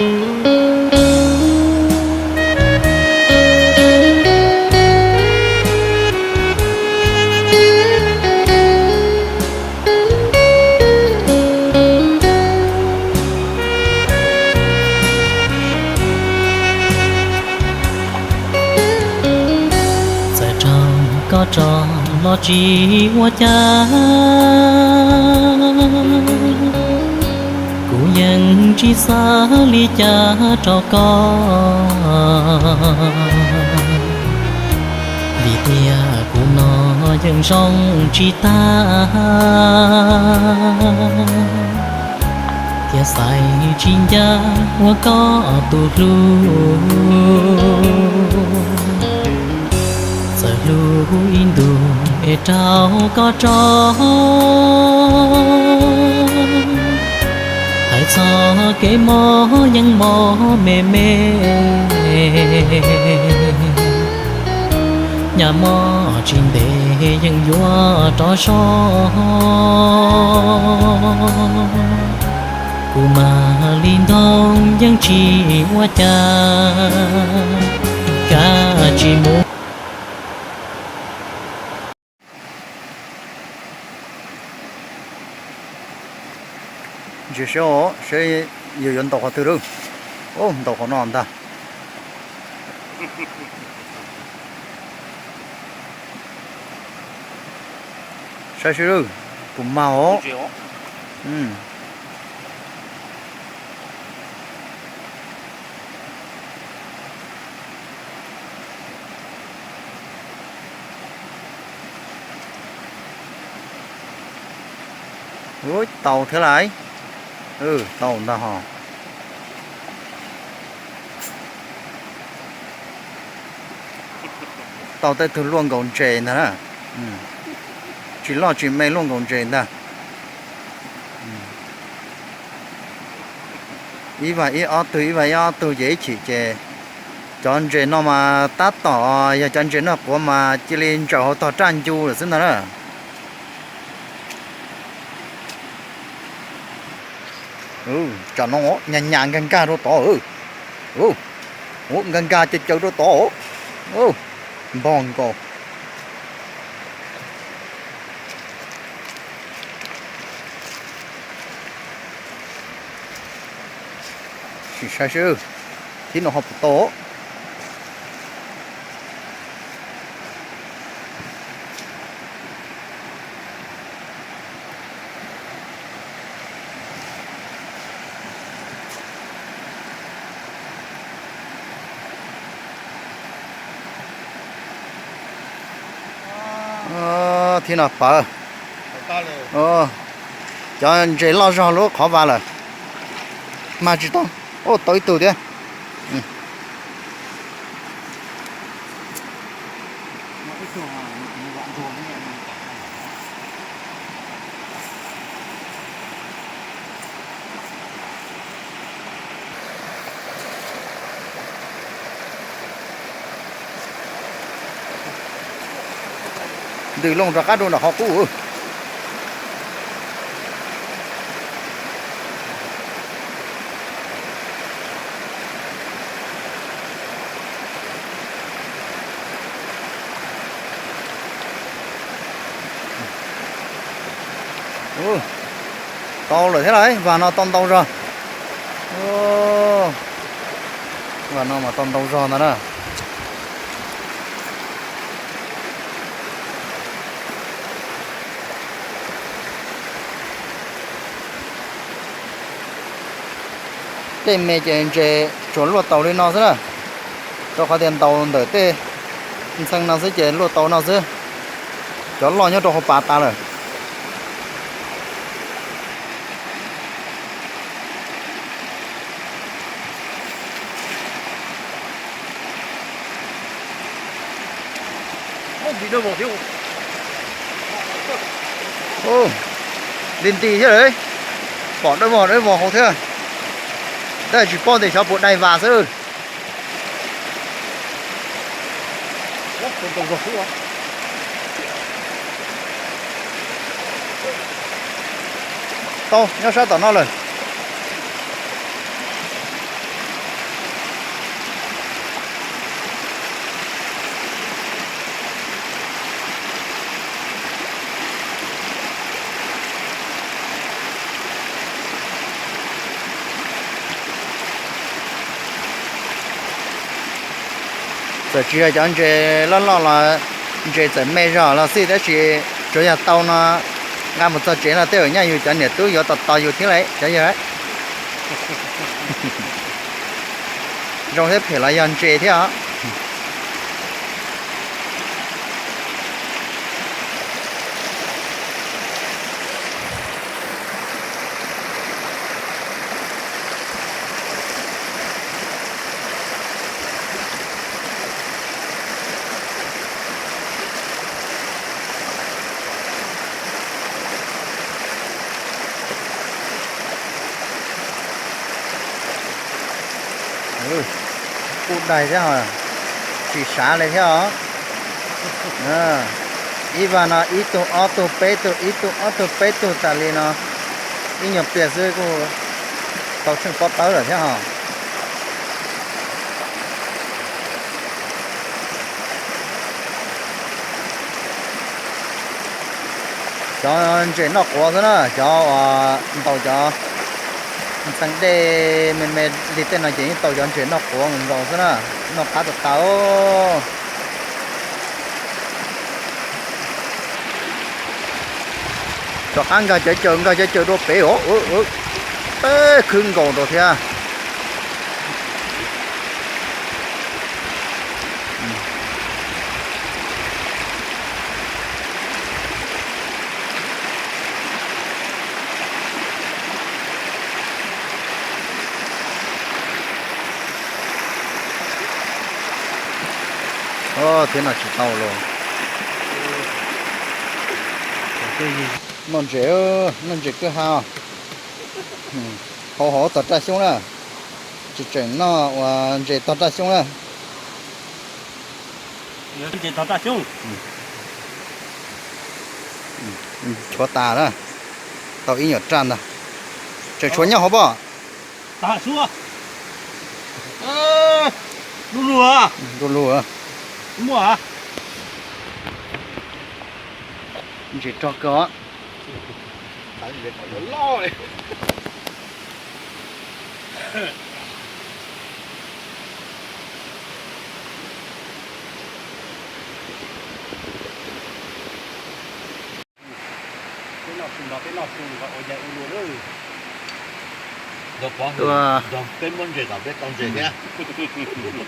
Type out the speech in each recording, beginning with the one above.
Txawm raug koj tso los tsis ua cas, kuv yeej tsis xav li cas rau koj, vim tias kuv no yeej zoo tsis tag, thiab xaiv tsis ncaj ua koj tus hlub. Txawm hlub ib ntus es raug koj tso, hais txog kev mob yeej mob me me, nyaj mob tsis ntev yeej yuav rov so. Kuv mas li ntoo yeej tsis ua cas, kav tsij mus. Ntsia seb, seb yus yuav ntaus qhov twg lawm. Ub, ntaus qhov no ntag. Saib seb, puas mag os. Ub, tau thiab lauj. Tau ntag hos. Tau tej tug luaj nkaus ntses ntag na. Tsis loj tsis me, luaj nkaus ntses ntag. Ib vas ib ob tug, ib vas ib ob tug ces ib chim ces cov ntses no mas tab tom yog cov ntses noj quav mas cia li ntsaws hauv tog raj ncu lawm xwb ntag na. Tsam no nyas nyas nkag nkag rau tod. Nkag nkag caw caw rau tod. Npog nkaus. Sim saib seb, thib no ho puas tau. Thib no pawv. Cov ntses loj zog lub qhov vas lawm. Mag tsis tau. Ub, tau ib tug thiab. Ntws loo rov qab rau nram qhov qub. Tau lawm thiab lauj, vas no tau ntau zog. Vas no mas tau ntau zog ntag na. Tej me ces ntses tsuas luaj tau li no xwb na, rau qhov tias ntaus ntawm tej ntxhee no xwb ces luaj tau no xwb. Cov loj nyob rau hauv pas tas lawm. Nti nti thiab, pom dawb vog dawb vog hauv thiab. Tab sis tsis paub tias xyov puas dai vas xwb. Tau nyob sab tom no lawm. Txawm tsis yog cov ntses loj loj los ntses txawm me zog los xij tab sis tsuas yog tau no nqa mus txog tsev no tej zaum nyaj yus cov niam tub yuav tos tos yus thiab lauj cov yawg. Zoo thiab phem los yog ntses thiab os. Kuj daig thiab os, tsis sav li thiab os. Ib vas no ib tug ob tug peb tug ib tug ob tug peb tug tas li no, ib nyuag pliag xwb kuj tau tsheej pob tawb lawm thiab hos. Cov ntses noj quav xwb na, cov uas ntaus cov ntxeev dej me me li tej no ces yeej tau cov ntses noj quav nkaus xwb na, noj qab tas tas. Rov qab nkag cawv caws nkag cawv caws dua pem os, peb khwb nkaus rau thiab. Thiab no tsis tau los. Noj ntses, noj ntses kwj ha. Hauv hauv tog raj xyoob na, tsis tseem noj uas ntses tog raj xyoob na. Tshuav tas na, tau ib nyuag raj ntag. Tseem tshuav nyob hauv pob. Lug lug, muaj ntsis rog kawg os.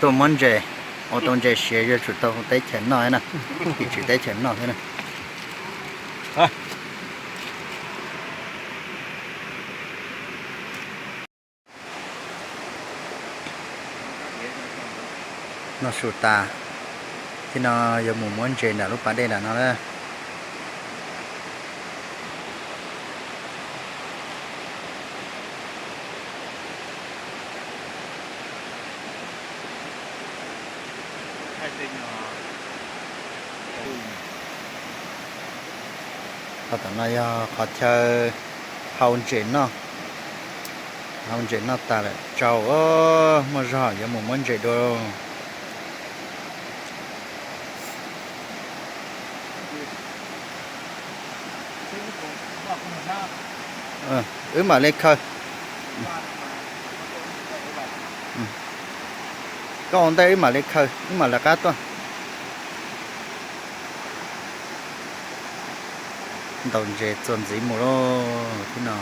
Tuaj muab ntses, ua tau ntses siav yuav tsum tau teb chaws noj na, tim tswv teb chaws noj thiab na. Noj su tas, thiab no yuav mus muab ntses nram lub pas dej nram no na. Qhov tom no yog qhov chaw hau ntses noj. Hau ntses noj tas lawm tsaus, muaj zog yuav mus muab ntses dua. Wb mam li khaws. Koj ua ntej wb mam li khaws, wb mam lawv qab tuaj. Ntaus ntses txuas ntxiv mus lauj thiab no.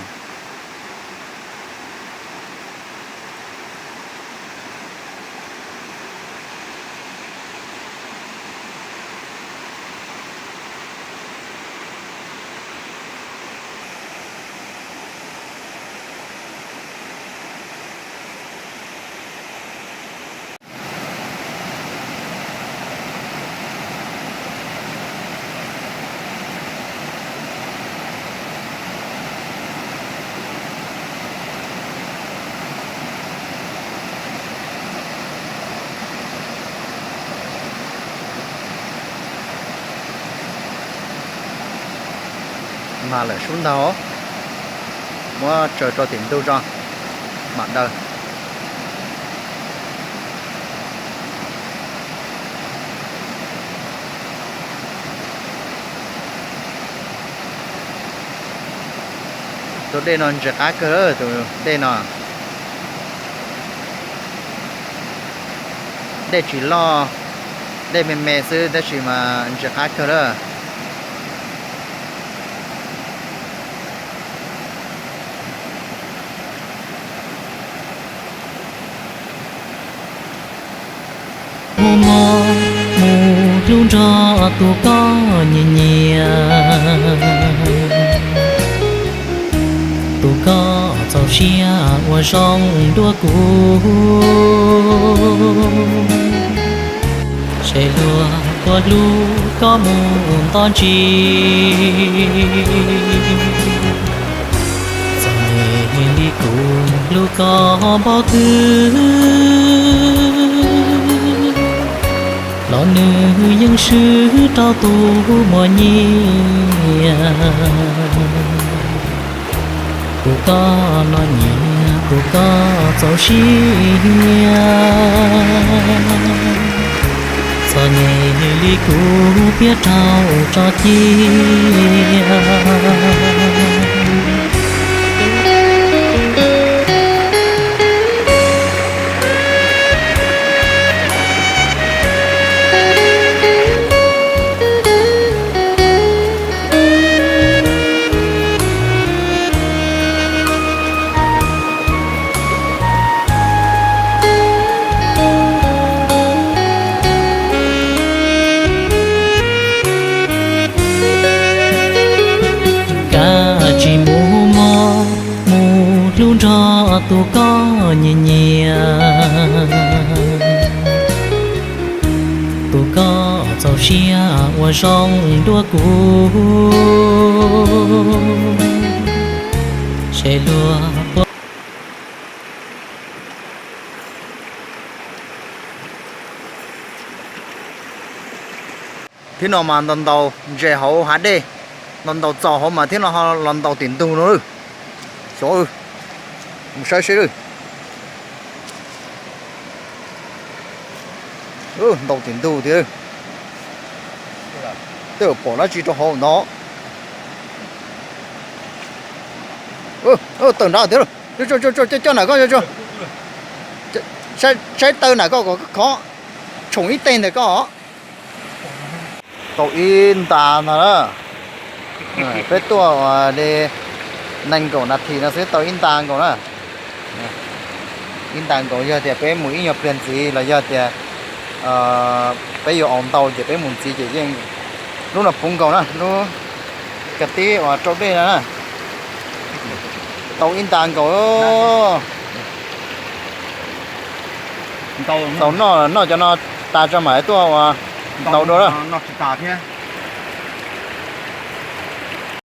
Mag lawm sub ntag, muab tsaws rau tim ntug tso, mam daws. Tus dej no ntses qab kawg, tus dej no dej tsis loj, Dej me me xwb tab sis mas ntsis qab kawg lawm. Mus mog, mus hlub nrog tus koj nyiam nyiam, tus koj txaus siab ua zoo dua kuv. Seb luag puas hlub koj mus nto ntsis, txom nyem li kuv hlub koj npaum twg los nws yeej swb rau tus muaj nyiam. Kuv koj no nyiam, kuv koj txaus siab, txom nyem li kuv piav rau tso cia. Kav tsij mus mog, mus hlub nrog tus koj nyiam nyiam, tus koj txaus siab ua zoo dua kuv. Seb luag puas Thiab no mas ntaus ntaus ntses hauv hav dej, ntaus ntaus txaus hauv mas thiab no ho los ntaus tim ntug no lawm. Xyov, mus saib seb lawm. Ntaus tim ntug thiab. Tej zaum pom dab tsi rau hauv ntawd. Tawm nrad thiab. Coj nram koj, saib taw nram koj kom khov, tshoom ib teg ntawm koj. Tau ib nta ntag na. Peb tuaj ua li nees nkaum nas this no xwb tau ib nta nkaus na. Ib nta nkaus yog tias peb mus ib nyuag pliag ntxiv los yog tias peb yuav aus ntau ces peb mus ntxiv ces yeej lub no puv nkaus na, lub ka tib uas rau dej na. Tau ib nta nkaus. Tau noj, noj cov no tas tso mam tuaj ua ntau dua na. Noj tsis tas thiab.